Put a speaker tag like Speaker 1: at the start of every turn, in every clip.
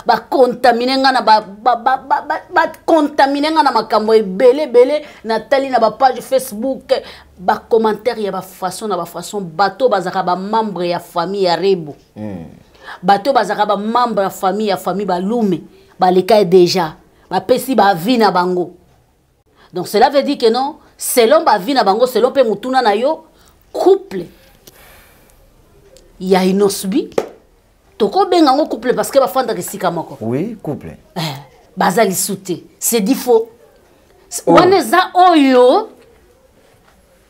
Speaker 1: Bacontamine nga na bacontamine nga na makambo ebele ebele. Natali na bapage Facebook bacommentaire ya bafaçon na bafaçon. Bato bazalaka bamembre ya famille ya Rebo, bato bazalaka bamembre ya famille Balume, baleka déjà, bapesi baavis na bango. Donc cela veut dire que non, selon baavis na bango, selon mpe motuna na yo, couple ya Innoss'B, tokobenga yango couple parce que bafandaka esika moko.
Speaker 2: Oui, couple.
Speaker 1: Baza lisu te, c'est dit faux. Wana eza oyo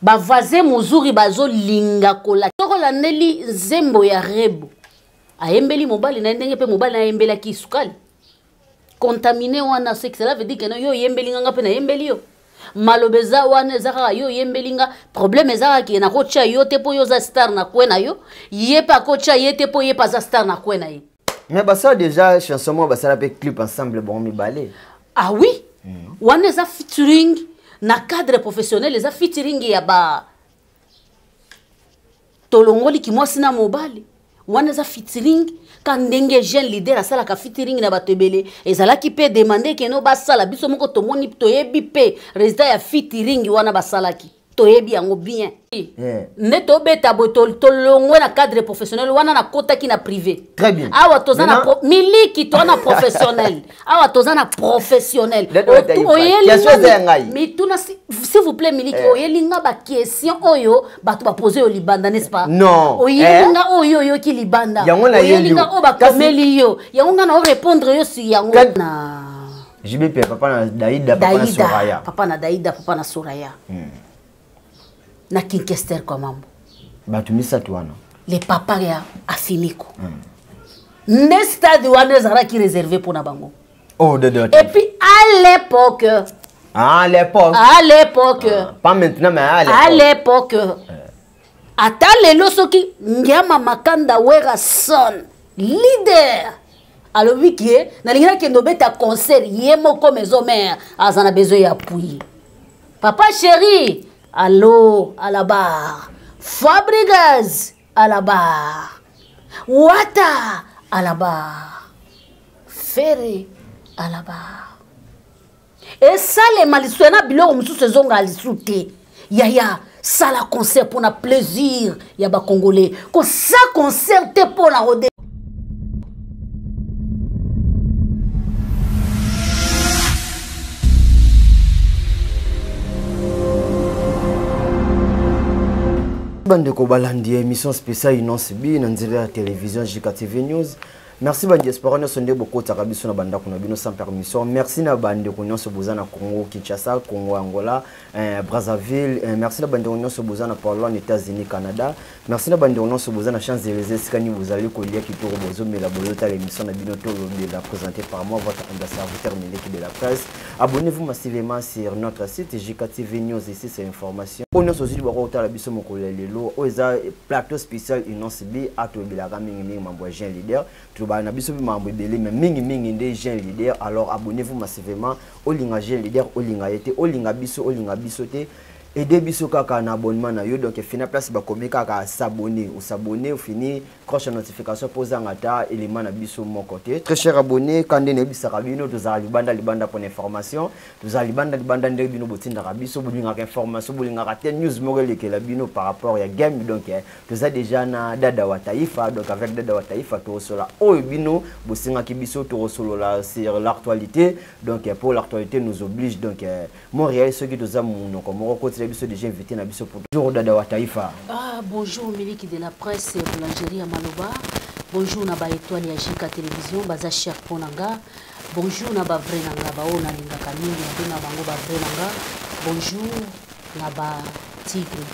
Speaker 1: bavaze mozuri bazolinga kola. Tokolandeli nzembo ya Rebo, ayembeli mobali na ye ndenge mpe mobali na ye ayembelaki sukali contaminé wana. Ce cela veut dire que yo oyembeli nga, nga mpe nayembeli yo. Maloba eza wana, eza kaka yo oyembeli nga. Problème eza kaka ke nakotya yo te mpo yo oza star na kwe na yo, ye mpe akotya ye te mpo ye mpe aza star na kwe na ye.
Speaker 2: Mais basala déjà chanson moko, basala mpe clip ensemble, bango mibale.
Speaker 1: Ah oui, wana eza featuring na cadre professionnel, eza featuring ya ba tolongoli kimwasi na mobali. Wana eza featuring ka ndenge jeune leader asalaka featuring na bato ebele. Ezalaki mpe demande keno basala. Biso moko tomoni, toyebi mpe résultat ya featuring wana basalaki, toyebi yango bien. Nde tobeta boye, tolongwe na cadre professionnel wana, nakotaki na privé.
Speaker 2: Très bien.
Speaker 1: Awa toza na miliki, toza na professionnel. Awa toza na professionnel. Mituna, s'il vous plaît, Miliki. Oyeli nga baquestion oyo bato bapose yo libanda, n'est-ce pas?
Speaker 2: Non.
Speaker 1: Oyeli nga oyo oyoki libanda, oyeli nga oyo bakomeli yo, yango nga na orépondre yo si yango na
Speaker 2: JBP, papa na Daïda, papa na Soraya.
Speaker 1: Papa na Daïda, papa na Soraya, na Kinkester kwa mambo.
Speaker 2: Bato misato wana.
Speaker 1: Le papa ya Afimiko. Nde stade wana ezalaki réservé mpona bango.
Speaker 2: Oh, de, de,
Speaker 1: et puis à l'époque.
Speaker 2: À l'époque.
Speaker 1: À l'époque.
Speaker 2: Ah, pas maintenant, mais à l'époque.
Speaker 1: À l'époque. Ata lelo, soki Ngiama Makanda Werrason leader alobi ke nalingi nakende obeta concert ye moko maison mère, aza na besoin ya appui. Papa Chéri, allo, à la barre. Fabregas, à la barre. Wata, à la barre. Ferre, à la barre. Esalema lisusu na biloko mosusu ezonga lisusu te. Yaya, sala concert mpona plaisir ya bacongolais, kosa concert te mpona rode.
Speaker 2: Bandeko balandi ya émission spéciale Innoss'B na nzela ya télévision JKTV News, merci. Badiaspora nyonso nde bokotaka biso na bandako na bino sans permission, merci. Na bandeko nyonso boza na Congo Kinshasa, Congo Angola, Brazzaville, merci. Na bandeko nyonso boza na Pologne, États-Unis, Canada, merci. Na bandeko nyonso boza na Champs Élysées, esika nini bozali kolia kitoko, bozomela, bozotala émission na bino Tolobela, présenté par moi, votre humble serviteur Meleki de la presse. Abonnez-vous massivement sur notre site JKTV News. Ici, c'est information. Oyo nyonso ozwi liboko kotala biso mokolo ya lelo, oyo eza plateau spécial Innoss'B. Atolobelaka mingimingi mambo ya jeune leader. Tolobaka na biso mpe mambo ebele, mais mingimingi nde jeune leader. Alors abonnez-vous massivement. Olinga jeune leader, olinga ye te, olinga biso, olinga biso te, aide biso kaka na abonnement na yo. Donc fina place bakomi kaka s'abonner, osabonner, ofini cloche ya notification mpo ozanga ata élément na biso moko te. Très cher abonné, ka nde nayebisaka bino, tozala libanda libanda mpona information, tozala libanda libanda ndenge bino botindaka biso. Bolingaka information, bolingaka te news moko elekela bino par rapport ya game. Donc toza déjà na Dada wa Taifa. Donc avec Dada wa Taifa, tokosola oyo bino bosengaki biso, tokosolola sur l'actualité. Donc pour l'actualité nous oblige. Donc Montréal, soki toza monoko moko, kotela biso déjà invité na biso. Pour bonjour, Dada wa Taifa.
Speaker 1: Ah, bonjour Miliki de la presse, boulangerie ya maloba. Bonjour na baétoile ya JK Télévision, baza cher mpo na nga. Bonjour na bavrai na nga, baoyo nalingaka mingi, nabenga bango bavrai na nga. Bonjour na batigre,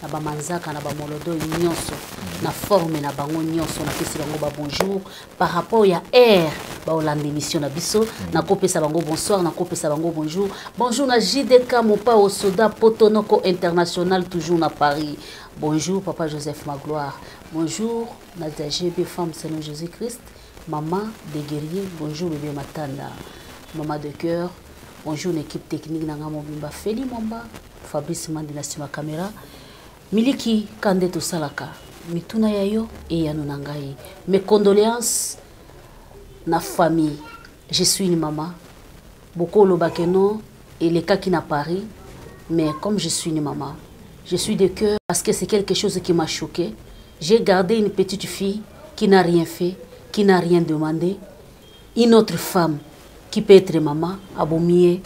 Speaker 1: na bamanzaka, na bamolodo nyonso, na forme na bango nyonso, napesi bango babonjour par rapport ya air baolanda émission na biso. Nakopesa bango bonsoir, nakopesa bango bonjour. Bonjour na JDK Mopa Osoda Potonoko International, toujours na Paris. Bonjour papa Joseph Magloire, bonjour Nadia GB, femme selon Jésus Christ, maman des guerriers. Bonjour bébé Matanda, maman de cœur. Bonjour l'équipe technique nanga mobimba, Feli Mwamba, Fabrice Mandi na nsima caméra. Miliki kande, tosalaka mituna ya yo eyano na ngai. Mes condoléances. Na famille, je suis une maman. Bokoloba que non, elekaki na Paris, mais comme je suis une maman, je suis de cœur parce que c'est quelque chose qui m'a choqué. J'ai gardé une petite fille qui n'a rien fait, qui n'a rien demandé. Une autre femme qui peut être maman, abomi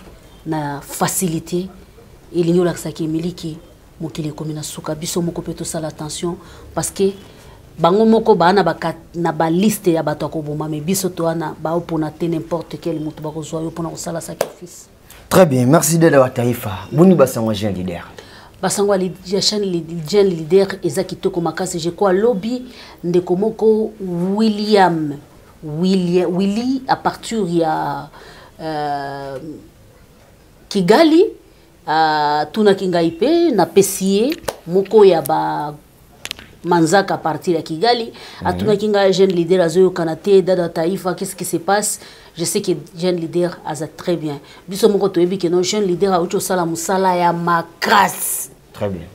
Speaker 1: na facilité. Elingi olakisaki emiliki mokili ekomi na suka. Biso moko mpe tosala attention parce que bango moko baa na baliste ya bato ya koboma, me biso to wana baopona te n'importe quel moto bakozwa yo mpona kosala sacrifice.
Speaker 2: Très bien, merci Dada wa Taifa. Boni basango jeune leader.
Speaker 1: Basango ya chaîne jeune leader eza kitoko makasi. Je crois lobi ndeko moko William William Willy à partir ya Kigali atunaki ngai mpe napesi ye moko ya ba manzaka à partir ya Kigali. Atunaki ngai jeune leader azoyokana te. Dada Taifa, qu'est-ce qui se passe? Je sais que jeune leader aza très bien. Biso moko toyebi ke no jeune leader auti osala mosala ya makasi.
Speaker 2: Très bien.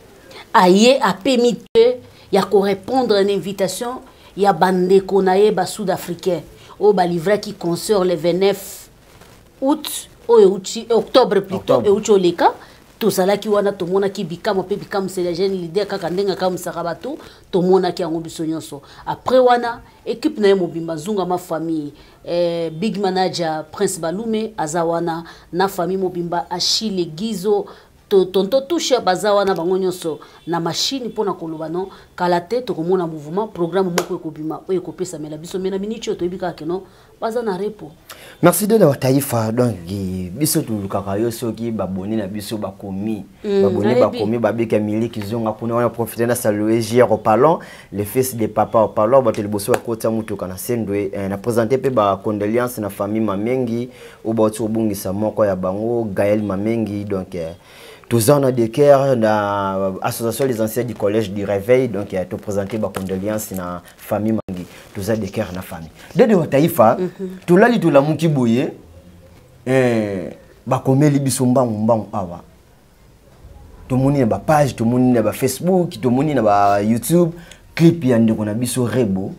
Speaker 1: Aye apemi te ya korépondre na invitation ya bandeko na ye basud-africain oyo balivraki concert le 29 août oyo euti, octobre plutôt, euti oleka. Tozalaki wana, tomonaki bikamwa mpe bikamwisela jeune leader kaka ndenge akamusaka bato. Tomonaki yango biso nyonso. Après wana, équipe na ye mobimba, Zungama famille, big manager Prince Balume aza wana na famille mobimba, Achille Gizo, tonto Touche, baza wana bango nyonso na machine mpona koloba no kala te tokomona mouvement, programme moko ekobima oyo ekopesamela biso. Me na miniti oyo toyebi kaka keno baza na repos.
Speaker 2: Merci Dada wa Taifa. Donc biso tolukaka yo soki baboni na biso bakomi baboni bakomi babika miliki zonga kuna wana. Profite na saluer JR Opalon, le fils de papa Opalon, bato liboso bakota mutuka na Sendwe. Na présente mpe bacondoléance na famille Mamengi oyo bauti kobungisa moko ya bango, Gaël Mamengi. Donc toza na de cœur na association les anciens du collège du réveil. Donc toprésente bacondoléance na famille Mangi, toza de cœur na famille Dede wa Taifa. Tolali, tolamuki boye, bakomeli biso mbangu mbangu awa, tomoni na bapage, tomoni na bafacebook, tomoni na bayoutube clip ya ndeko na biso Rebo.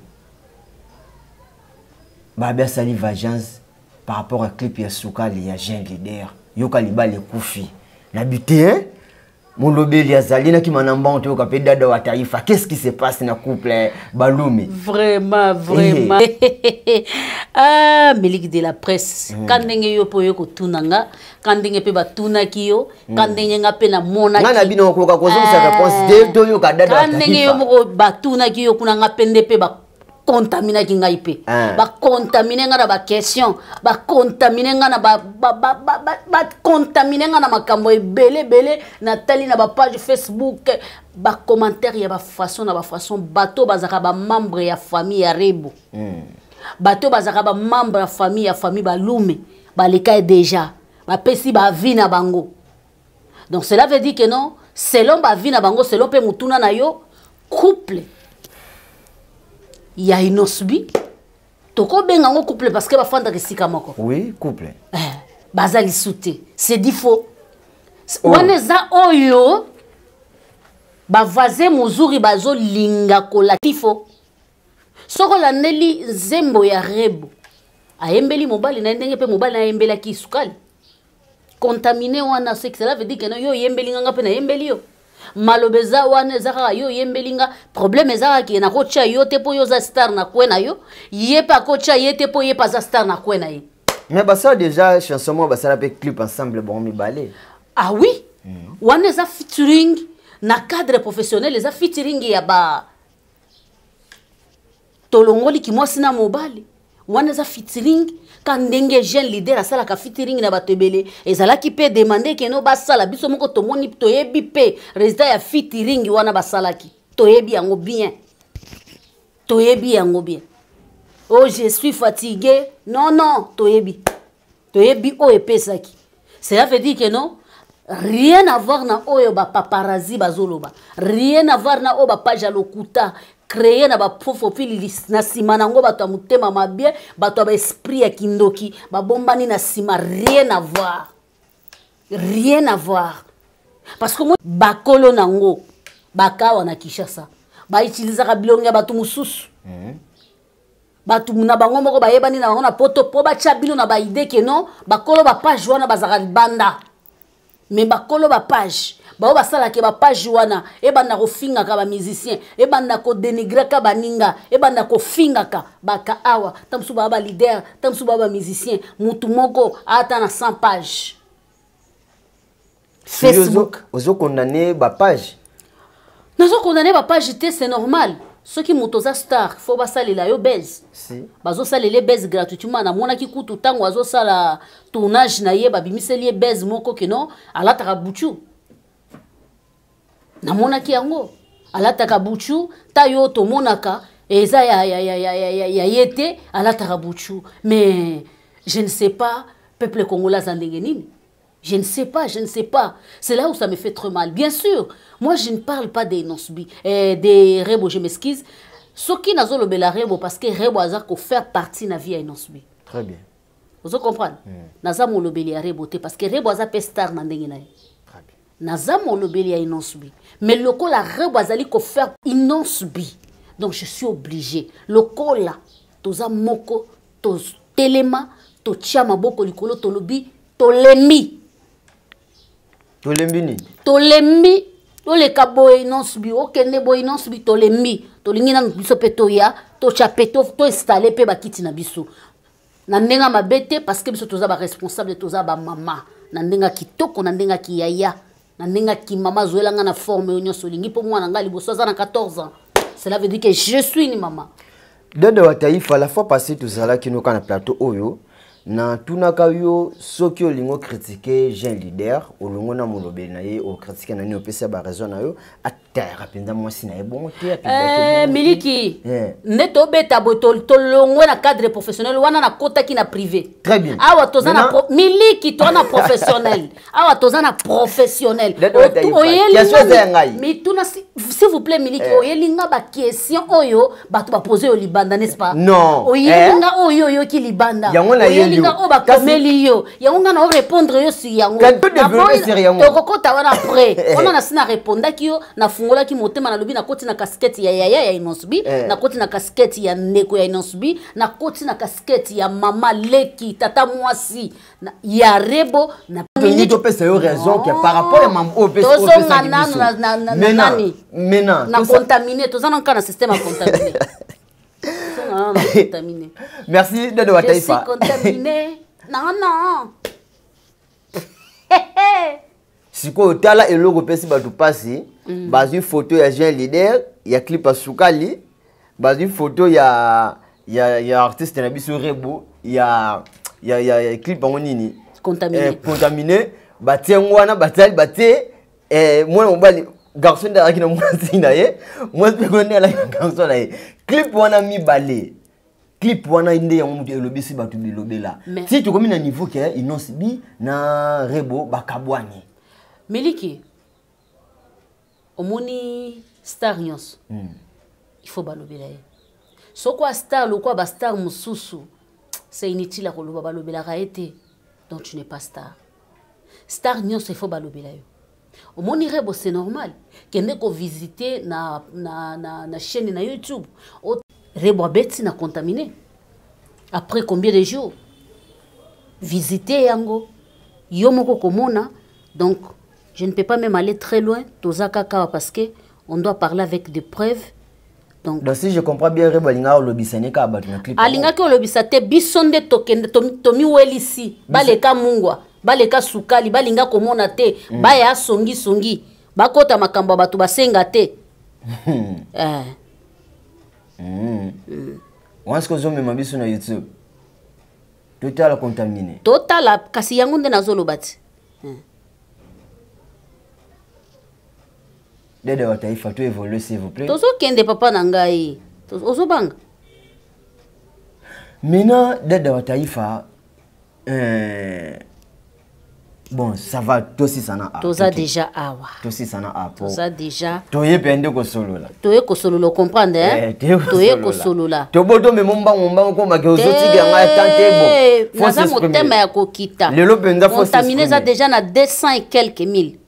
Speaker 2: Babi asali vengeance par rapport à clip ya Sukali ya jeune leader. Yoka libala ekufi na bite, molobeli azali nakima na mbango. Toyoka mpe Dada wa Taifa, qu'est-ce qui se passe na couple Balumi?
Speaker 1: Vraiment, vraiment, ah, Meliki de la presse, ka ndenge yo mpo oyo kotuna nga, ka ndenge mpe batunaki yo, ka ndenge nga mpe namonaki.
Speaker 2: Nga na bino okoka kozongisa réponse te, toyoka Dada wa
Speaker 1: Ka ndenge yo
Speaker 2: Taifa.
Speaker 1: moko batunaki yo kuna, nga mpe nde mpe bakontaminaki ngai mpe. Bakontamine nga na baquestion, bakontamine nga na bakontamine nga na makambo ebele ebele. Natali na bapage Facebook bacommentaire ya bafaçon na bafaçon. Bato bazalaka bamembre ya famille ya Rebo, bato bazalaka bamembre ya famille Balume, baleka ye déjà, bapesi baavis na bango. Donc cela veut dire que non, selon baavis na bango, selon mpe motuna na yo, couple ya Innoss'B, tokobenga yango couple parce que bafandaka esika moko.
Speaker 2: Oui, couple.
Speaker 1: Baza lisu te, c'est dit faux.
Speaker 2: Oh.
Speaker 1: Wana eza oyo bavaze mozuri bazolinga kolati faux. Soki olandeli nzembo ya Rebo, ayembeli mobali na ye ndenge mpe mobali na ye ayembelaki Sukali contaminé wana. Ce cela veut dire que no, yo oyembeli nga, nga mpe nayembeli yo. Maloba eza wana, eza kaka yo oyembeli nga. Problème eza kaka ke nakotya yo te mpo yo oza star na kwe na yo, ye mpe akotya ye te mpo ye mpe aza star na kwe na ye.
Speaker 2: Mais basala déjà chanson moko, basala mpe clip ensemble bango mibale.
Speaker 1: Ah oui, wana eza featuring na cadre professionnel, eza featuring ya ba tolongoliki mwasi na mobali. Wana eza featuring ka ndenge jeune leader asalaka featuring na bato ebele. Ezalaki mpe demande keno basala. Biso moko tomoni, toyebi mpe résultat ya featuring wana basalaki, toyebi yango bien, toyebi yango bien. Oh, je suis fatigué. Non, non, toyebi, toyebi oyo epesaki. Cela veut dire que non, rien à voir na oyo bapaparazzi bazoloba, rien à voir na oyo bapage ya lokuta créé na bafaux profil na nsima nango, bato ya motema mabe, bato ya baesprit ya kindoki babombani na nsima. Rien à voir, rien à voir, parce que bakolo nango bakawa na Kinshasa bautilisaka bilongi ya bato mosusu. Bato na bango moko bayebani na bango na poto mpo batya bino na baide ke non, bakolo bapage wana bazalaka libanda. Mais bakolo bapage bao basalaka bapage wana, ebanda kofingaka bamusicien, ebanda kodenigraka baninga, ebanda kofingaka baka awa. Ta mosusu baa baleader, ta mosusu baa bamusicien. Mutu moko ata na 100 page Facebook.
Speaker 2: Ozokondane bapage?
Speaker 1: Nazokondane bapage te, c'est normal. Soki moto oza star, fo basalela yo base.
Speaker 2: Si.
Speaker 1: Bazosalela ye base gratuitement. Namonaki kutu ntango azosala tournage na ye, babimiseli ye base moko keno alataka buchu. Namonaki yango, alataka buchu. Ta yo tomonaka eza ya ye te, alataka buchu. Mais je ne sais pas, peuple congolais aza ndenge nini. Je ne sais pas, je ne sais pas. C'est là où ça me fait trop mal. Bien sûr, moi je ne parle pas des Nosbi, des Rebo, je m'excuse. Ce qui n'a pas Rebo, parce que Rebo a faire partie de la vie à Nosbi.
Speaker 2: Très bien.
Speaker 1: Vous comprenez? Naza molobeli ya Rebo te, parce que Rebo aza pe star na ndenge na ye.
Speaker 2: Très bien.
Speaker 1: Naza molobeli ya Nosbi. Mais lokola Rebo azali ko faire Nosbi. Donc je suis obligé. Lokola toza moko to telema to tia maboko likolo tolobi tolembi.
Speaker 2: Tolembi nini?
Speaker 1: Tolembi toleka boye Nosbi, okende boye Nosbi, tolembi. Tolingi nanu biso mpe toya totya mpe toinstalle mpe bakiti na biso na ndenge ya mabe te, parce que biso toza baresponsable, toza bamama na ndenge ya kitoko, na ndenge ya kiyaya, na ndenge ya kimama. Azoyelanga na forme oyo nyonso olingi mpo mwana ngai liboso aza na 14 ans, cela veut dire que je suis une maman.
Speaker 2: Dada wa Taifa, la fois passée tozalaki noka na plateau oyo, na tunaka yo soki olingi ocritique jeune leader, olongo na molobeli na ye, ocritique na nini, opesi ya baraison na yo, atayaka mpenza mwasi na ye bongo te.
Speaker 1: Miliki, nde tobeta boye, tolongwe na cadre professionnel wana, nakotaki na privé.
Speaker 2: Très bien.
Speaker 1: Awa toza na miliki, toza na professionnel. Awa toza na professionnel. Mituna, s'il vous plaît, Miliki, oyelinga baquestion oyo bato bapose yo libanda, n'est-ce pas?
Speaker 2: Non.
Speaker 1: Oyelinga oyo oyoki libanda, oyelinga oyo bakomeli yo, yango nga na orépondre yo si yango tokokota wana après. Wana nasi narépondaki yo, nafungolaki motema, nalobi nakoti na casquette ya yaya ya Inosbi, nakoti na casquette ya ndeko ya Inosbi, nakoti na casquette ya mama leki, tata mwasi ya Rebo.
Speaker 2: Na topesa yo raison ke par rapport ya mambo oyo.
Speaker 1: Tozonga nanu nani na contaminé, toza nanka na système ya contaminé. Contaminé.
Speaker 2: Merci Dado wa Taifa.
Speaker 1: Je suis contaminé. Non, non.
Speaker 2: Sikoyo tala eloko opesi bato mpasi. Bazwi photo ya jeune leader ya clip ya sukali, bazwi photo ya artiste na biso Rebo ya clip yango nini?
Speaker 1: Contaminé.
Speaker 2: Contaminé. Batie yango wana, batiali batie mwana mobali, garçon nde azalaki na mwasi na ye, mwasi mpe kuna nde azalaki na garçon na ye. Clip wana mibale, clip wana nde yango moto elobisi bato bilobela ti tokomi na niveau ke Innoss'B na Rebo bakabwani.
Speaker 1: Miliki, omoni star nyonso, il faut balobela ye. Soko star lokwa bastar mosusu, c'est inutile ya koloba, balobelaka ye te, donc tu n'es pas star. Star nyonso, il faut balobela yo. Omoni Rebo, c'est normal, kende kovisite na chaîne na YouTube. Rebo abeti na contaminé après combien de jours? Visite yango yo moko komona. Donc je ne peux pas même aller très loin, toza kaka, parce que on doit parler avec des preuves.
Speaker 2: Donc, donc si je comprends bien, Rebo alingaka olobisa ne kaka bato na clip?
Speaker 1: Alingaki olobisa te, biso nde tokende tomiwelisi, baleka mungwa, baleka sukali, balinga komona te. Baya songisongi, bakota makambo ya bato, basenga te.
Speaker 2: Wana sikoyo ozomema biso na YouTube, totala contaminé.
Speaker 1: Totala kasi, yango nde nazoloba ti.
Speaker 2: Dede wa Taifa, to évolue s'il vous plaît.
Speaker 1: Tozokende, papa na ngai, ozobanga.
Speaker 2: Maintenant, Dede wa Taifa, bon, ça va, tosisana
Speaker 1: a Toza déjà awa.
Speaker 2: Tosisana a
Speaker 1: po Toza déjà.
Speaker 2: Toye mpe nde kosolola.
Speaker 1: Toye kosolola, comprendre, hein? Toye kosolola.
Speaker 2: Tobo tomema mbango mbango komake ozotika ngai tante
Speaker 1: bo. Naza motema ya kokita.
Speaker 2: Lelo mpenza.
Speaker 1: Contaminé eza déjà na 200 et quelques mille.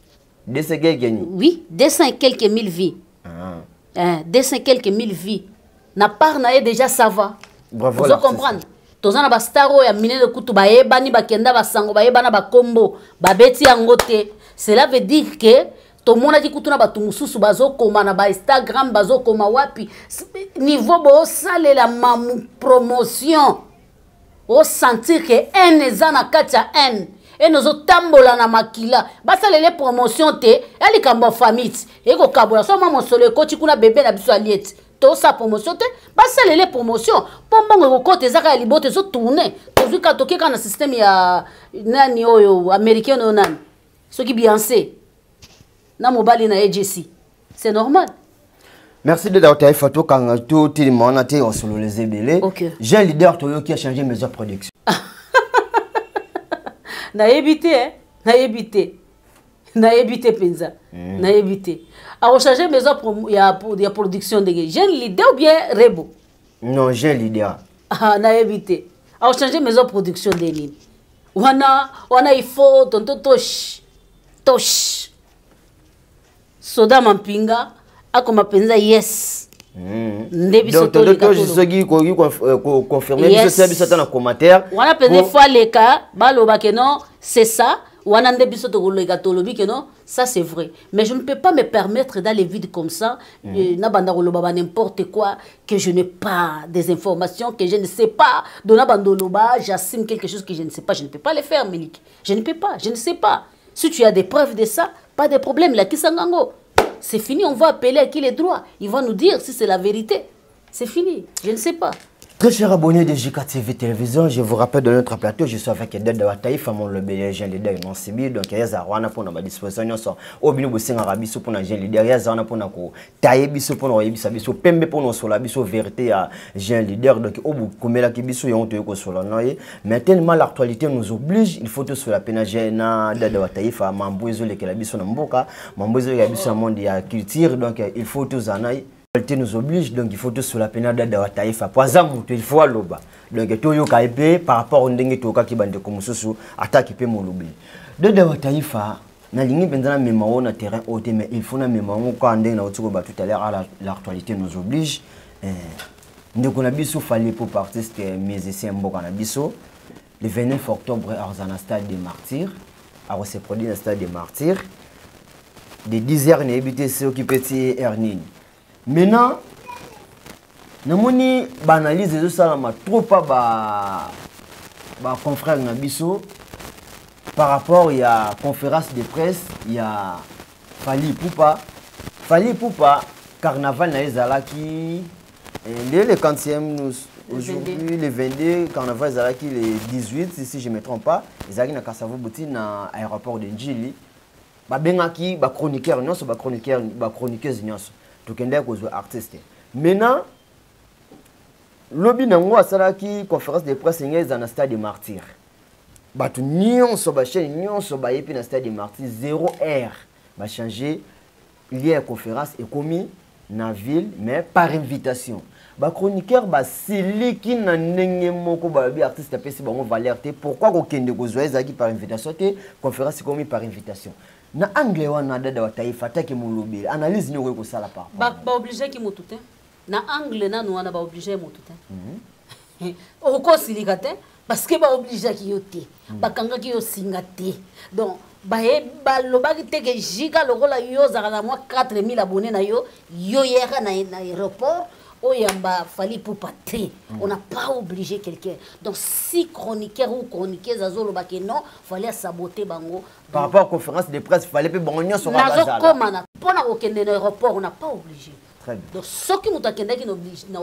Speaker 2: 200 quelques nini?
Speaker 1: Oui, 200 et quelques mille vies.
Speaker 2: Ah.
Speaker 1: Hein, 200 et quelques mille vies na part na ye déjà, ça va.
Speaker 2: Bravo.
Speaker 1: Ozo comprendre? Toza na bastar oyo ya minene kutu bayebani, bakenda basango, bayebana bakombo, babeti yango te. Cela veut dire que tomonaki kutu na bato mosusu bazokoma na bainstagram, bazokoma wapi, niveau boosalela mamu promotion, osentir ke haine eza na kati ya haine, ene ozotambola na makila. Basalele promotion te, ya likambo ya famille ti ekokabola so mwa mosolo ekoti kuna, bebe na biso alie ti tosala promotion te. Basalele promotion mpo mbongo ekokota, eza kaka ya libota, ezotourne. Tozwi kaka, toke kaka na système ya nani oyo américain oyo nani, soki Beyoncé na mobali na ye Jesse, c'est normal.
Speaker 2: Merci de d'avoir taifa. Tokanga, totelema wana te, osolola eza ebele. Jeune leader, toyoki achange maison production.
Speaker 1: Nayebi te, eh? Nayebi te, nayebi te mpenza. Nayebi te akochange maison ya production ndenge jeune leader ou bien Rebo.
Speaker 2: Non, jeune leader.
Speaker 1: Ah, nayebi te akochange maison production nde nini wana. Wana il faut tonto Tosh, Tosh Soda Mampinga akoma mpenza yes. Nde biso.
Speaker 2: Soki koki confirme biso, tia biso ata na commentaire.
Speaker 1: Wana mpenza faut aleka, baloba ke non, c'est ça. Wana nde biso tokoleka, tolobi ke non, ça c'est vrai. Mais je ne peux pas me permettre d'aller vite comme ça, na banda koloba ba n'importe quoi, que je n'ai pas des informations, que je ne sais pas. Donc na banda oloba, j'assume quelque chose que je ne sais pas, je ne peux pas le faire, Melik. Je ne peux pas, je ne sais pas. Si tu as des preuves de ça, pas de problème, la kisangango, c'est fini. On va appeler à qui les droits, il va nous dire si c'est la vérité. C'est fini, je ne sais pas.
Speaker 2: Très chers abonnés de JKTV Télévision, je vous rappelle de notre plateau, je suis avec Dada Taïfa, mon le jeune leader non sibi, donc il y a wana pour na disposition nyonso. Obino bosenga biso pour na jeune leader, il y a wana pour na ko tailler biso, pour na yebisa biso pembe, pour na sola biso vérité ya jeune leader. Donc obu komela ki biso yon to ko sola na ye, mais tellement l'actualité nous oblige, il faut tout sur la peine jeune na Dada Taïfa, mambo ezolekela biso na mboka, mambo ezolekela biso na monde ya culture, donc il faut tous anaï. L'actualité nous oblige, donc il faut tout sur la peine Dada wa Taïfa. Po aza moto, il faut aloba. Donc toyoka ebe par rapport au ndenge toyokaki bandeko mosusu ataki mpe molobi. Dada wa Taïfa, nalingi mpenza na mema oyo na terrain oyo te, mais il faut na mema yango kaka ndenge nauti koba tout à l'heure, l'actualité nous oblige. Ndeko na biso Fally Ipupa, artiste musicien mboka na biso, le 29 octobre aza na stade des Martyrs, akose produit na stade des Martyrs de 10 heures, nayebi te soki mpe ti heure nini. Maintenant namoni baanalyse ezosalama trop pa baconfrère na biso par rapport ya conférence de presse ya Fally Ipupa. Fally Ipupa, carnaval na ye ezalaki le 40e, nous aujourd'hui le 22, carnaval ezalaki le 18 si je me trompe pas, ezalaki na Kasavubu na aéroport de Njili. Babengaki bachroniqueur nyonso, bachroniqueur, bachroniqueuse nyonso, tokendaki kozwa artiste. Maintenant lobi nango asalaki conférence de presse ngai eza na stade de Martyr, bato nyonso, bachaîne nyonso bayebi na stade de Martyr. 0 heure bachange lieu ya conférence, ekomi na ville, mais par invitation. Bachroniqueur basiliki na ndenge moko, balobi artiste apesi bango valeur te. Pourquoi kokende kozwa ezalaki par invitation te, conférence ekomi par invitation? Na angle wana, Dada wa Taifa, ataki molobeli, analyse nini okoki kosala par rapport?
Speaker 1: Baobligeaki motu te na angle nanu wana, baoblige motu te. Okosilika te parce que baobligeaki yo te, bakangaki yo singa te. Donc baye balobaki te ke jika lokola yo ozalaka na mwa 4000 abonné na yo, yo yaka na aéroport oyamba Fally Ipupa te. On n'a pas obligé quelqu'un. Donc si chroniqueur ou chroniqueuse azolobaki non, Fally asabote bango
Speaker 2: par rapport à conférence de presse, Fally mpe bango nyonso bazala.
Speaker 1: Nazokoma na mpona kokende na aéroport, on n'a pas obligé.
Speaker 2: Très bien.
Speaker 1: Donc soki moto akendaki na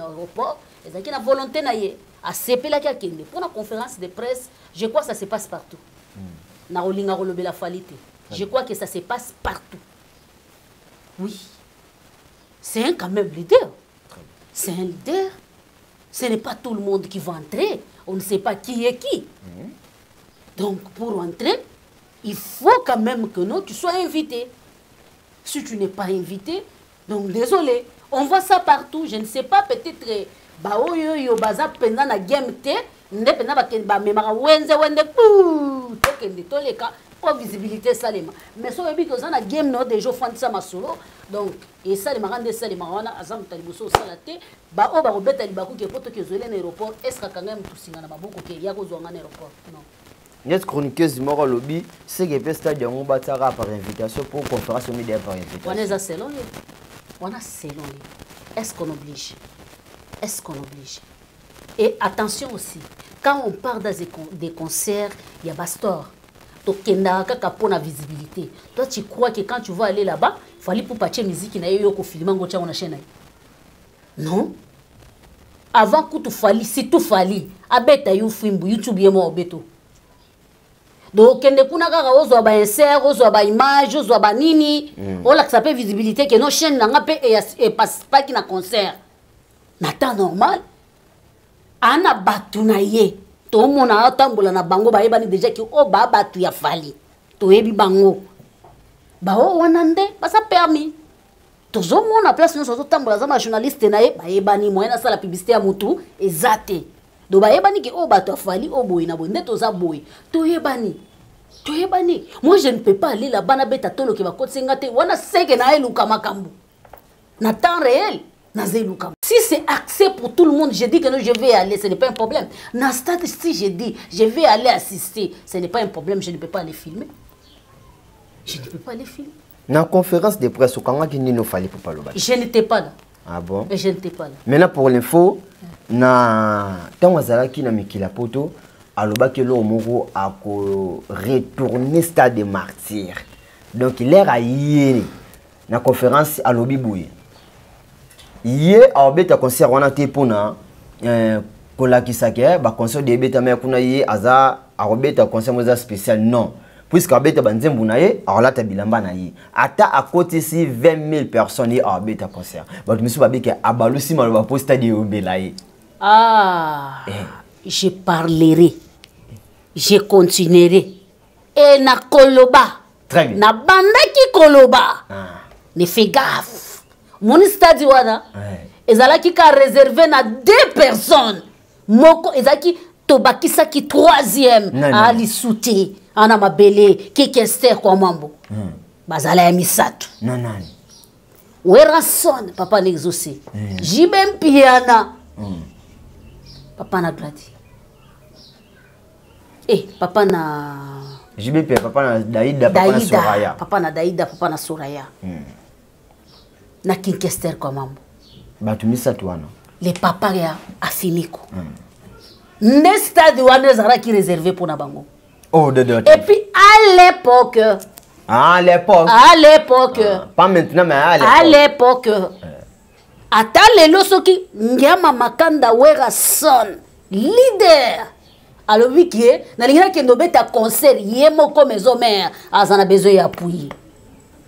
Speaker 1: aéroport, ezalaki na volonté na ye, asepelaki akende mpona conférence de presse. Je crois ça se passe partout. Na kolinga kolobela Fally te, je crois que ça se passe partout. Oui, c'est un quand même leader, c'est un leader. Ce n'est pas tout le monde qui va entrer, on ne sait pas qui est qui. Donc pour entrer, il faut quand même que non, tu sois invité. Si tu n'es pas invité, donc désolé. On voit ça partout, je ne sais pas, peut-être baoyo yo baza mpenza na game te, nde mpenza bamemaka wenze wende pu tokende toleka. Mpo visibilité esalema. Mais soki oyebi ke oza na game na yo déjà, ofandisa masolo, donc esalemaka nde esalemaka wana. Aza moto ya liboso osala te. Baoyo bakobeta libaku ke po toki ezwele na aéroport, est ce akanga ye motu singa na maboko ke ya kozwa nga na aéroport? Non.
Speaker 2: Neti chroniqueuse moko alobi seke mpe stade yango batiaka par invitation mpo conférence omide par invitation.
Speaker 1: Wana eza selon ye, wana selon ye. Est ce qu'on oblige? Est ce qu'on oblige? Et attention aussi, quand on part dans des concerts ya bastor, tokendaka kaka mpo na visibilité. Toi, tu crois que quand tu vas aller là-bas, Fally Ipupa atie miziki na ye, yo kofilma ngo, tiango na chaîne na ye? Non. Avant kutu Fally, surtout Fally abeta yo fimbu, YouTube ye moko obeto. Donc okende kuna kaka ozwa bainsert, ozwa baimage, ozwa banini, olakisa mpe visibilité ke no chaîne na nga mpe epasipaki na concert. Na temps normal, ana bato na ye tomona atambola na bango, bayebani déjà ke oyo baa bato ya Fally, toyebi bango. Bao wana nde baza permis. Tozomona place nyonso azotambola, aza bajournaliste na ye, bayebani. Moyen asala publicité ya motu eza te. Donc bayebani ke oyo bato ya Fally, oyo boye na boye, nde toza boye, toyebani, toyebani. Moi, je ne peux pas aller là-bas nabeta toloke bakotisi nga te. Wana seke na eluka makambo na temps réel, naza eluka. Si c'est accès pour tout le monde, je dis que non, je vais aller, ce n'est pas un problème. Na stade, si je dis je vais aller assister, ce n'est pas un problème. Je ne peux pas aller filmer, je ne peux pas aller filmer.
Speaker 2: Na conférence de presse, okangaki nini Fally Ipupa alobaki?
Speaker 1: Je n'étais pas là.
Speaker 2: Ah bon?
Speaker 1: Je n'étais pas là.
Speaker 2: Maintenant, pour l'info, na ntango azalaki na mikili ya poto, alobaki eloko moko, akoretourner stade de Martyr. Donc l'heure aye na conférence, alobi boye: ye aobeta concert wana te mpona kolakisa ke baconcert de ebetama ya kuna. Ye aza akobeta concert moko eza spécial. Non, puisque abeta banzembo na ye, akolata bilamba na ye, ata akotisi 20 000 personnes, ye aobeta concert. Bato misusu babike abalusi maloba mpo stade eyobela ye.
Speaker 1: Ah, eh. Je parlerai, je continuerai e nakoloba.
Speaker 2: Très bien.
Speaker 1: Nabandaki koloba.
Speaker 2: Ah.
Speaker 1: Ne fais gaffe, moni stade wana ezalaki ka réservé na deux personnes. Moko ezalaki, tobakisaki troisième.
Speaker 2: Nani?
Speaker 1: Alisu te ana mabele kikester kwa mambo. Bazala ya misato.
Speaker 2: Na nani?
Speaker 1: Werrason, papa na Exaucé, JB Mpiana, papa na Gladi, papa na
Speaker 2: JBP, papa na Daida, papa na
Speaker 1: Daida.
Speaker 2: Soraya.
Speaker 1: Papa na Daida, papa na Soraya, na Kinkester kwa mambo.
Speaker 2: Bato misato wana.
Speaker 1: Le papa ya Afimiko. Nde stade wana ezalaki réservé mpona bango.
Speaker 2: Oh, de
Speaker 1: Et puis à l'époque,
Speaker 2: Ah, à l'époque.
Speaker 1: À l'époque.
Speaker 2: Ah, pas maintenant, mais à
Speaker 1: À
Speaker 2: l'époque.
Speaker 1: l'époque. Ata lelo, soki Ngiama Makanda Werrason leader alobi ke nalingi nakende obeta concert ye moko maison mère, aza na besoin ya appui.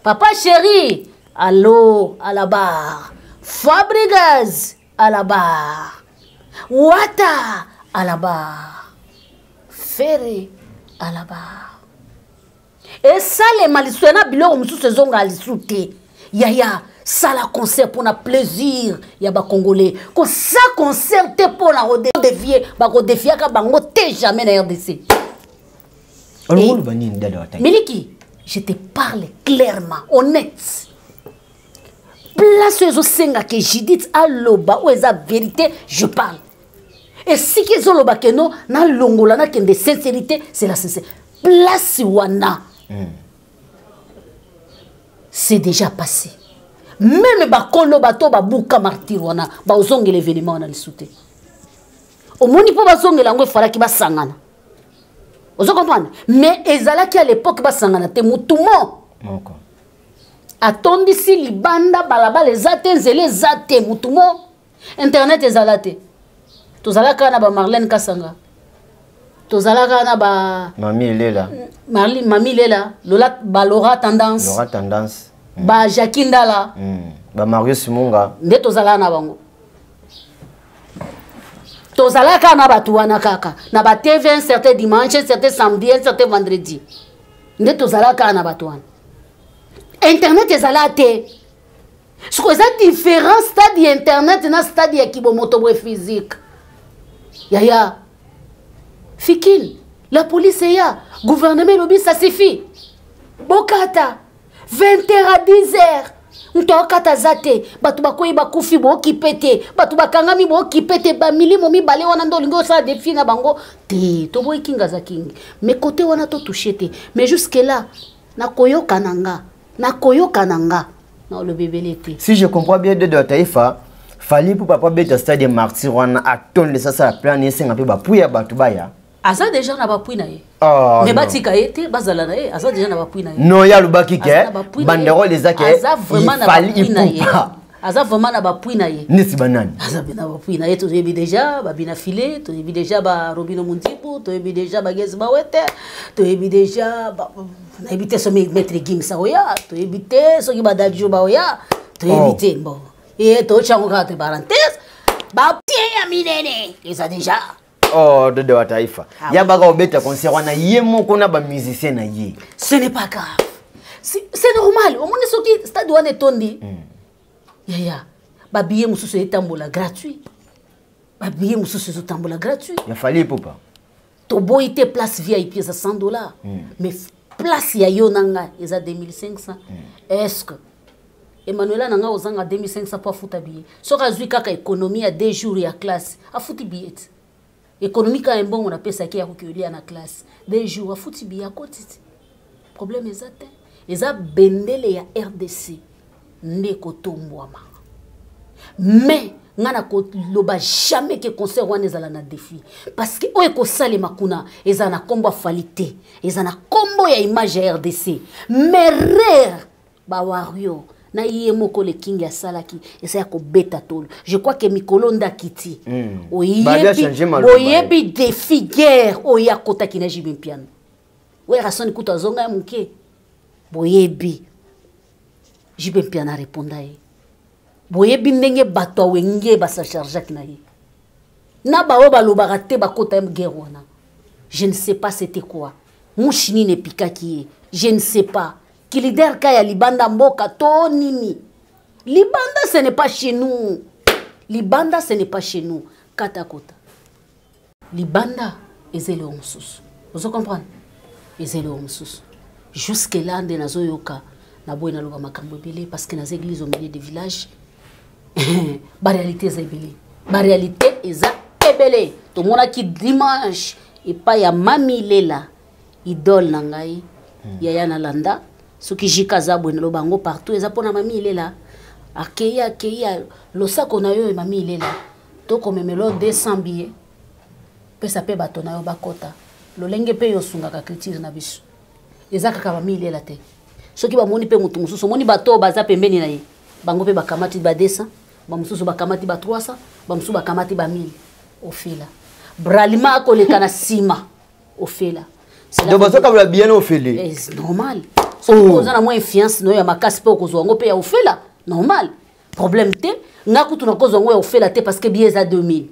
Speaker 1: Papa chéri, allo à la barre, Fabregas à la barre, Wata à la barre, Ferre à la barre. Esalema lisusu na biloko mosusu ezonga lisusu te. Yaya, sala concert mpona plaisir ya bacongolais. Kosa concert te mpona kodéfier. Bakodéfiaka bango te, jamais na RDC.
Speaker 2: Olingo oloba nini, dada Wataki?
Speaker 1: Miliki, je te parle clairement, honnête. Place oyo ezosengaka Judith aloba oyo eza vérité, je parle. Esika ezoloba ke no nalongola, nakende sincérité, c'est la sincérité. Place wana, c'est déjà passé. Même bakolo bato babuka Martyr wana, bazongela événement wana lisu te. Omoni, mpo bazongela yango, efalaki basangana. Ozo comprendre? Mais ezalaki à l'époque basangana te, mutu mo
Speaker 2: moko
Speaker 1: atondisi libanda, balabala eza te, nzela eza te, mutu mo, internet ezala te. Tozalaka na bamarlene Kasanga, tozalaka na ba
Speaker 2: Mami Elela.
Speaker 1: Marli, Mami Lela, Lola, balora Tendance.
Speaker 2: Laura Tendance.
Speaker 1: Ba Jacki Ndala.
Speaker 2: Ba Marius Munga.
Speaker 1: Nde tozalaka na bango. Tozalaka na bato wana kaka na ba TV, un certain dimanche, un certain samedi, un certain vendredi. Nde tozalaka kaka na bato wana. Internet ezala te. Siko eza différent, stade ya internet na stade ya kibomoto boye physique. Yaya fikile. La police eya, gouvernement elobi ça suffit, bokata 20 heures à 10 heures, moto akata aza te, bato bakwei bakufi bookipe te, bato bakangami bookipe te. Bamilimo mibale wana nde olingi osala défi na bango te. Toboyi King aza King, mais côté wana totouche te. Mais jusque là nakoyoka na nga, nakoyoka na nga, naoloba ebele te.
Speaker 2: Si je comprends bien, Dede Taifa, Fally Ipupa papa beta stade Martyr wana, atondesa asala plan, esenga mpe bapui ya bato baya.
Speaker 1: Aza déjà na bapui na ye.
Speaker 2: Oh,
Speaker 1: mais
Speaker 2: non.
Speaker 1: Batika ye te, bazala na ye, aza déjà na bapui na ye.
Speaker 2: Non, ye alobaki ke
Speaker 1: Aza na bapui na ye.
Speaker 2: Banderole eza ke
Speaker 1: Aza vraiment na
Speaker 2: Fally
Speaker 1: bapui na ye.
Speaker 2: Ipupa.
Speaker 1: Aza vraiment na bapui na ye.
Speaker 2: Neti banani?
Speaker 1: Aza mpe na bapui na ye. Toyebi déjà babina file, toyebi déjà barobino Mundibu, toyebi déjà bagezi bawete, toyebi déjà nayebi te soki Maître Gims aoya, toyebi te soki badadio baoya, toyebi te. Bon, e totyango kaka te parenthèse, bapie ya minene eza déjà.
Speaker 2: Oh, Dede wa Taifa.
Speaker 1: Ah,
Speaker 2: ya baka obeta concert wana ye moko na bamusicien na ye.
Speaker 1: Ce n'est pas grave, c'est normal. Omoni soki stade wana etondi, yaya, babillet mosusu etambola gratuit, babillet mosusu ezotambola gratuit.
Speaker 2: Ya Fally Ipupa?
Speaker 1: Toboyi te, place VIP eza 100 $, mais place ya yo na ngai eza 2500. Est ce que Emmanuela na ngai ozanga 2500 mpo afuta billet? Soki azwi kaka économie ya 2 jours ya classe, afuti billet te. Économie kaka mbongo napesaki ya koki olia na classe 2 jours, afuti billet, akoti te. Problème eza te, eza bendele ya RDC nde ekotombwama. Mais nga na koloba jamais ke concert wana ezala na défi, parce que oyo ekosalema kuna eza na nkombo ya Fally te, eza na nkombo ya image ya RDC. Mais rare bawario na ye moko le King asalaki eza ya kobeta tolo. Je crois ke mikolo nde akiti.
Speaker 2: Babi achanger maloba.
Speaker 1: Oyebi défi guerre oyo akotaki na JB Mpiana, oyo Rasoni kutu azonga ya moke. Boyebi JB Mpiana areponda ye, boyebi ndenge bato awenge basachargeaki na ye na baoyo balobaka te, bakota ye guerre wana. Je ne sais pas c'était quoi, mushi nini epikaki ye, je ne sais pas, kilider ka ya libanda mboka to nini. Libanda, ce n'est pas chez nous. Libanda, ce n'est pas chez nous. Kata kota libanda eza eloko mosusu, ozo comprendre, eza eloko mosusu. Jusque là nde nazoyoka, naboyi naloba makambo ebele parce que naza église au milieu de village. Baréalité eza ebele, baréalité eza ebele. Tomonaki dimanche epai ya Mami Lela, idole na ngai, yaya nalanda. Soki jika aza boye, naloba yango partout, eza mpona Mami Ilela. Akei, akei losako na yo, Mami Ilela, tokomemela 200 billet, pesa mpe bato na yo bakota lolenge mpe yo osungaka culture na biso. Eza kaka Mami Ilela te, soki bamoni mpe moto mosusu, omoni bato oyo baza pembeni na ye, bango mpe bakamati ba 200, bamosusu bakamati ba 300, bamosusu bakamati ba 1000. Ofela bralima akoleka na nsima, ofela.
Speaker 2: Donc bazokabula bien ofele?
Speaker 1: Normal. Soki oza na mwa influence na yo ya makasi mpe okozwa yango mpe ya ofela, normal, problème te. Nga kutu nakozwa yango ya ofela te parce que billet eza 2000.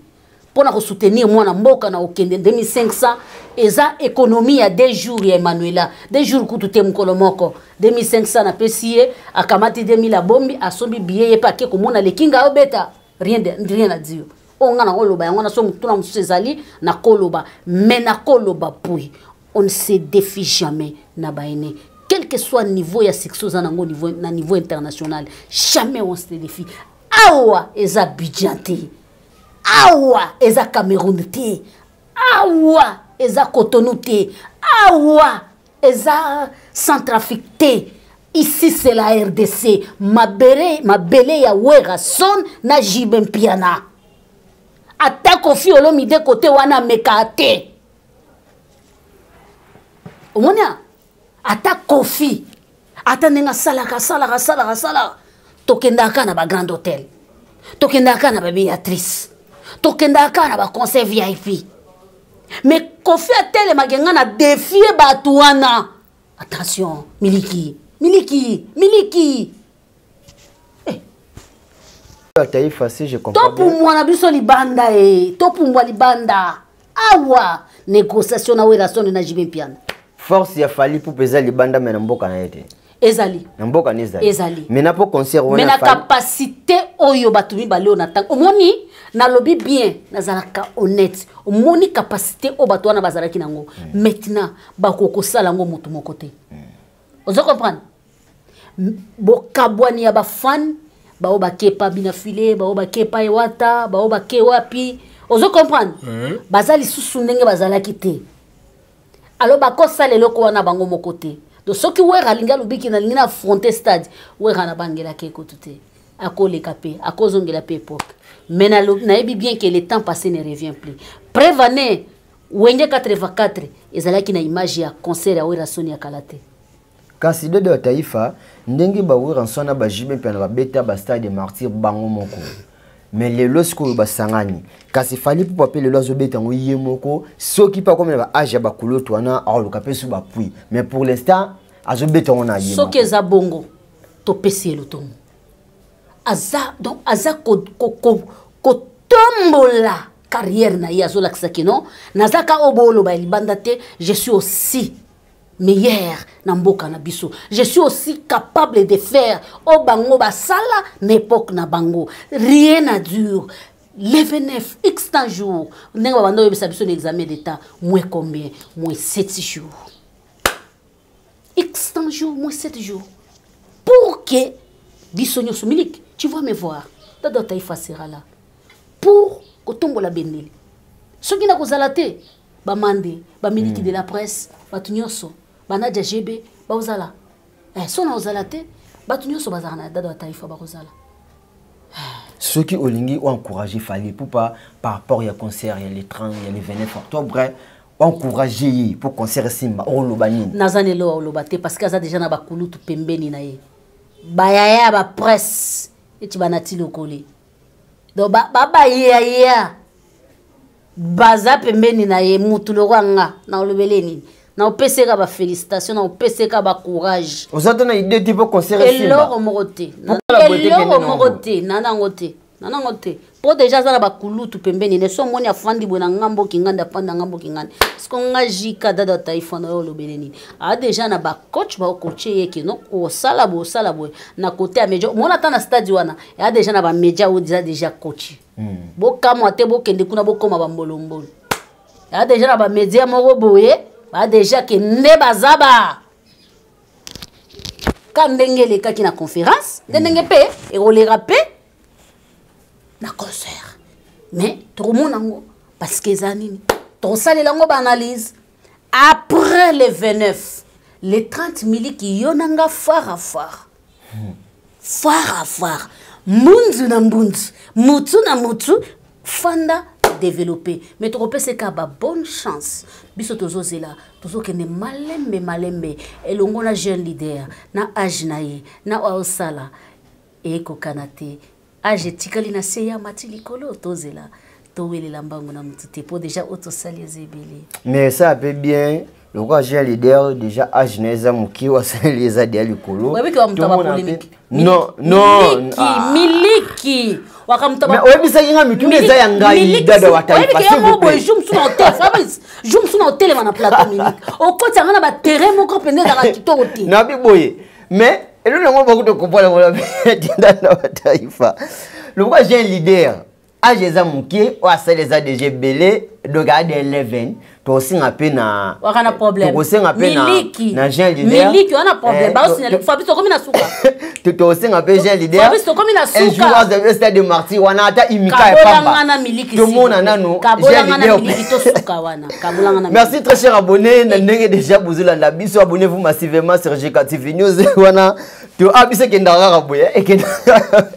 Speaker 1: Mpo na kosoutenir mwana mboka na okende 2500, eza économie ya 2 jours ya Emmanuela, 2 jours kutu te, mokolo moko. 2500 napesi ye, akamati 2000, abombi, asombi billet, ye mpe ake komona lekinga ayobeta. Rien de, rien à dire. Oyo nga nakoloba yango na so motuna mosusu ezali nakoloba, mais nakoloba puis on ne se défie jamais na baene, quel que soit niveau ya succès oza nango niveau, na niveau international, jamais on se défie. Awa eza Abidjan te, awa eza Cameroun te, awa eza Cotonou te, awa eza Centrafrique te. Ici c'est la RDC, mabele, mabele ya Werason na JB Mpiana. Ata Kofi Olomide kote wana ameka te, omoni ata Kofi, ata ndenge asalaka, asalaka, asalaka, asalaka, tokendaka na bagrand hôtel, tokendaka na babeatrice, tokendaka na baconcert VIP. Mais Kofi atelemaki nga na défie bato wana. Attention, miliki, miliki, miliki.
Speaker 2: Taifa, si je comprends.
Speaker 1: Topumbwa na biso libanda e, topumbwa libanda awa, négociation na Werrason na JB Mpiana.
Speaker 2: Force ya Fally Ipupa eza libanda, mais na mboka na ye te.
Speaker 1: Ezali.
Speaker 2: Na mboka ne ezali.
Speaker 1: Ezali.
Speaker 2: Mais na po concert wana
Speaker 1: mais na capacité oyo bato mibale oyo na ntango omoni, nalobi bien, nazalaka honnête, omoni capacité oyo bato wana bazalaki nango, maintenant bakoki kosala yango motu moko te. Ozo comprendre? Bokabwani ya bafan, bao bakepa bina file, bao bakepa ewata, bao bake wapi, ozo comprendre? Baza lisusu ndenge bazalaki te. Alors bakosala eloko wana bango moko te. Donc soki Wera alingi, alobiki nalingi na affronter stade, Wera na bangelaki ekutu te, akoleka mpe akozongela mpe époque. Mais nayebi bien que le temps passé ne revient plus. Preuve ane Wenge 84 ezalaki na image ya concert ya Werrason ya kala te.
Speaker 2: Kasi Dede ya Taifa, ndenge baWerrason na baJB mpe na babeta bastade de martyr bango moko, mais lelo sikoyo basangani. Kasi Fally Ipupa mpe lelo azobeta yango ye moko. Soki mpe akomi na baage ya bakulutu wana, aoluka mpe su bapui, mais pour l'instant azobeta yango na ye.
Speaker 1: Soki eza bongo, topesi ye lotomo. Aza donc aza kotombola carrière na ye, azolakisa kino naza ka oyo booloba ya libanda te. Je suis aussi meilleur na mboka na biso, je suis aussi capable de faire oyo bango basala na époque na bango. Rien à dire. Le 29, x temps jour, ndenge babanda oyebisa biso na examen d'état, moins combien? Moins 7 jours. X temps jour moins 7 jours pour que biso nyonso miliki, tu vas me voir, Dada Taifa sera là pour kotombola bendele. Soki nakozala te, bamande bamiliki de la presse, bato nyonso banadia gb baozala. So na ozala te, bato nyonso bazalaka na Dada Taifa bakozala.
Speaker 2: Soki olingi oencourager Fally Ipupa par rapport ya concert ya le 30, ya le 29 octobre, encourager ye pour concert esimba, oloba nini?
Speaker 1: Naza na eloko oloba te, parce que aza déjà na bakulutu pembeni na ye, bayaya ya bapresse eti banati lokole. Donc babayaya baza pembeni na ye. Mutu lokwa nga na olobele nini? Na opeseka bafélicitation, na opeseka bacourage.
Speaker 2: Oza te na idée te po concert esimba?
Speaker 1: Eloko moko te.
Speaker 2: Pourquoi la beauté?
Speaker 1: Eloko
Speaker 2: kende
Speaker 1: moko
Speaker 2: nango?
Speaker 1: Te, na nango te, na nango te, mpo déjà aza na bakulutu pembeni ne. So omoni afandi boye na ngambo kingandi, afandi na ngambo kingandi, parceke nga jika Dada Taifa na oyo olobele nini? Aa déjà na bacoach, baocoache ye keno osala boye, osala boye na côté ya média. Omona ata na stade wana, eya déjà na bamédia oyo eza déjà coach. Bokamwa te, bokende kuna, bokóma bambolombolo. Eya déjà na bamédia moko boye, baa déjà ke nde baza ba ka ndenge elekaki na conférence, nde ndenge mpe ekoleka mpe na concert. Mais tokomona yango, parce que eza nini, tokosalela yango baanalyse après le 29. Le 30, miliki yo na nga fara fara fara fara, mbunzu na mbunzu, mutu na mutu, fanda développé. Mais tokopeseka ba bonne chance. Biso tozozela, tozokende malembe malembe elongo na jeune leader na age na ye na oyo osala ekokana te. Age etikali na se ya mati likolo, tozela, towelela mbango na motu te, mpo déjà oyo tosali eza ebele.
Speaker 2: Mais ça mpe bien, lokola jeune leader, déjà age na eza moke, asaleli eza deya likolo.
Speaker 1: Oyebiki wa moto ya
Speaker 2: Tomona
Speaker 1: bapolémique.
Speaker 2: Non, non.
Speaker 1: Miliki.
Speaker 2: Ah.
Speaker 1: Miliki wakamuta.
Speaker 2: Mais oyebisaki nga mituna eza ya ngai, Dada wa Taifa, s'il vous plaît.
Speaker 1: Jour mosusu na hotel, Fabrice, jour mosusu na otelema na plateau, miliki okoti yanga na baterrain moko mpenza ezalaka kitoko te.
Speaker 2: Nabi boye, mais eloko yango bakuta comprendre ngo Dada wa Taifa, lokola jeune leader, age eza moke, oyo asali eza déjà ebele, donc aya de 11, tokosenga mpe na
Speaker 1: Waka na problème.
Speaker 2: Tokosenga mpe na
Speaker 1: Miliki.
Speaker 2: na jeune leader.
Speaker 1: Miliki wana problème. Baosinale. Fabrice, tokomi na suka.
Speaker 2: Tokosenga mpe jeune leader
Speaker 1: Fabrice, tokomi na
Speaker 2: un
Speaker 1: suka.
Speaker 2: jour azali stade de martyr wana, ata imika ya
Speaker 1: Kabolanga
Speaker 2: pamba.
Speaker 1: na miliki.
Speaker 2: Tomona nano.
Speaker 1: Kabolanga
Speaker 2: jeune
Speaker 1: na
Speaker 2: leader.
Speaker 1: miliki, tosuka wana. Kabolanga na
Speaker 2: Merci, très cher abonné. Na ndenge déjà bozolanda biso, abonnez-vous massivement sur GK TV News wana. To ah, biso ekendaka kaka boye, ekendaka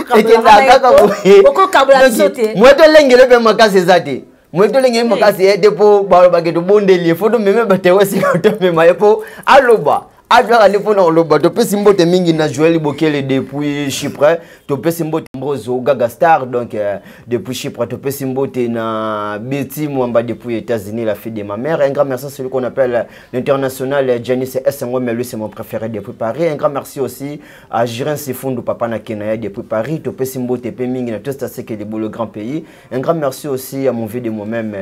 Speaker 2: kaka boye.
Speaker 1: Okokabola biso te.
Speaker 2: Mwe tolengele mpe makasi eza te, mwe tolengele makasi ye te, mpo balobake tobondeli ye, fo tomeme batewo esika tomema ye mpo aloba, azwaka nde mpona koloba. Topesi mbote mingi na Joel Bokele depuis Chypre, topesi mbote Mbozo Gaga Star, donc depuis Chypre, topesi mbote na Betty Mwamba depuis États-Unis, la fille de ma mère. Un grand merci à celui qu'on appelle l'international Janice Essengo, mais lui c'est mon préféré, depuis Paris. Un grand merci aussi à Jirin Sifundu, papa na Kenaya, depuis Paris. Topesi mbote pe mingi na Tosta Seke le grand pays. Un grand merci aussi à mon vieux de moi-même,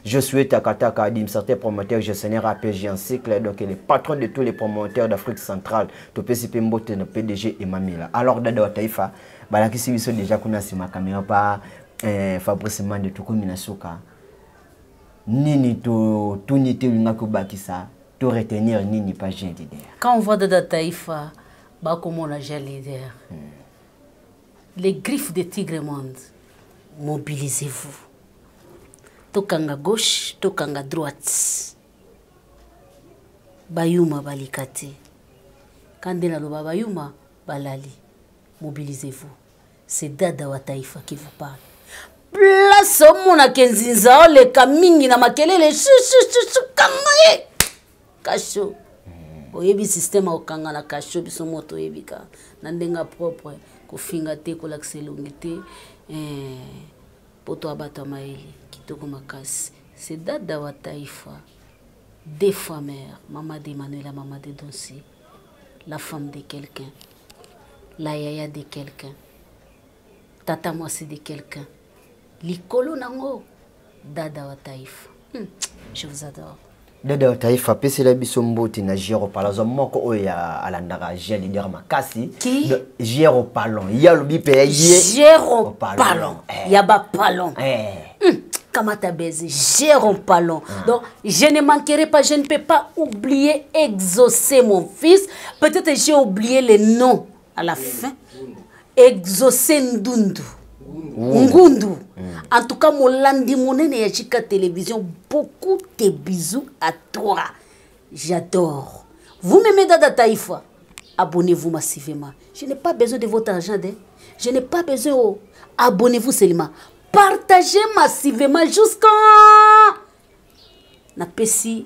Speaker 2: je suis Takataka, administrateur promoteur, gestionnaire APG en cycle, donc il est patron de tous les promoteurs. Promoteur d'Afrique centrale, topesi mpe mbote na PDG Emamela. Alors Dada wa Taifa, balakisi biso déjà kuna nsima caméra pa Fabrice Mande, tokomi na suka. Nini totuni te, olingaki obakisa to retenir nini pa Jean Leader?
Speaker 1: Quand on voit Dada Taifa, bakomona Jean Leader. Les griffes de Tigre Monde, mobilisez-vous. Tokanga gauche, tokanga droite. Bayuma balika te. Kande naloba bayuma balali. Mobilisez-vous. C'est Dada wa Taifa qui vous parle. Place omonaka nzinza oleka mingi na makelele, shu, shu, shu, shu, kanga ye kasho. Oyebi système okanga na kasho, biso moto oyebi ka na ndenge propre, kofinga te, kolakisa elongi te, poto ya bato ya mayele kitoko makasi. C'est Dada wa Taifa, deux fois mère, maman d'Emmanuel, maman de Donsi, la femme de quelqu'un, la yaya de quelqu'un, tata mwasi de quelqu'un, likolo nango Dada wa Taifa. Je vous adore.
Speaker 2: Dada wa Taifa, pesela biso mbote na Gero Palazzo moko oyo ya alandaka Jean Leader makasi.
Speaker 1: Qui?
Speaker 2: Gero Palon. Ya lobi pe ye.
Speaker 1: Gero
Speaker 2: Palon.
Speaker 1: Palon. Ya ba Palon. Kamata baiser, Gero Palon. Donc, je ne manquerai pas, je ne peux pas oublier exaucer mon fils. Peut-être j'ai oublié le nom à la fin. Exaucer Ndundu. Ngundu. En tout cas, molandi monene ya Jika Télévision, beaucoup de bisous à toi. J'adore. Vous m'aimez Dada Taïfa? Abonnez-vous massivement. Je n'ai pas besoin de votre argent. Hein. Je n'ai pas besoin. Oh. Abonnez-vous seulement. Partagez massivement jusqu'à na pesi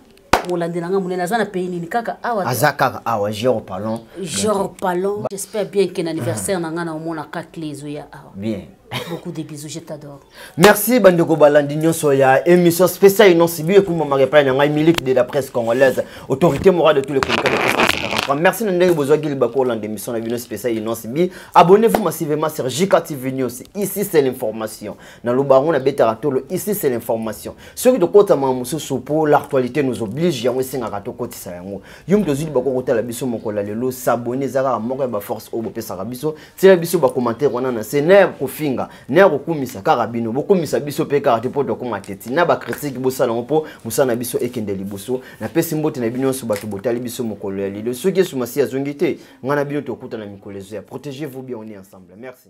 Speaker 1: molandi nanga monene aza na pays nini kaka awa te.
Speaker 2: Aza kaka awa, Gero Palon.
Speaker 1: Gero Palon. J'espère bien que l'anniversaire nanga na omona ka clé ezoya awa.
Speaker 2: Bien.
Speaker 1: Beaucoup de bisous, je t'adore.
Speaker 2: Merci bandeko balandi nyonso ya émission spéciale Innoss'B et kuma marepa na ngai miliki de la presse congolaise, autorité morale de tous les communicateurs de presse 43. Merci na ndenge bozwaki libako olanda émission na bino spéciale Innoss'B. Abonnez-vous massivement sur JK TV News. Ici c'est l'information. Na lobango na betara tolo, ici c'est l'information. Soki tokota ma mosusu pour l'actualité nous oblige, yango esengaka tokotisa yango. Yo moto ozwi libako kotala biso mokolo ya lelo, s'abonner ezalaka moko ya ba force oyo bopesaka biso. Tiela biso ba commentaire wana na se, na ya kofinga, na ya kokumisa kaka bino, bokumisa biso pe kaka te po tokoma teti. Na ba critique bosala yango po mosala na biso ekende liboso. Napesi mbote na bino nyonso bato botali biso mokolo ya lelo. Soki Yesu Masiya azongi te, ngai na bino tokutana mikolo ezoya. Protégez-vous bien, on est ensemble. Merci.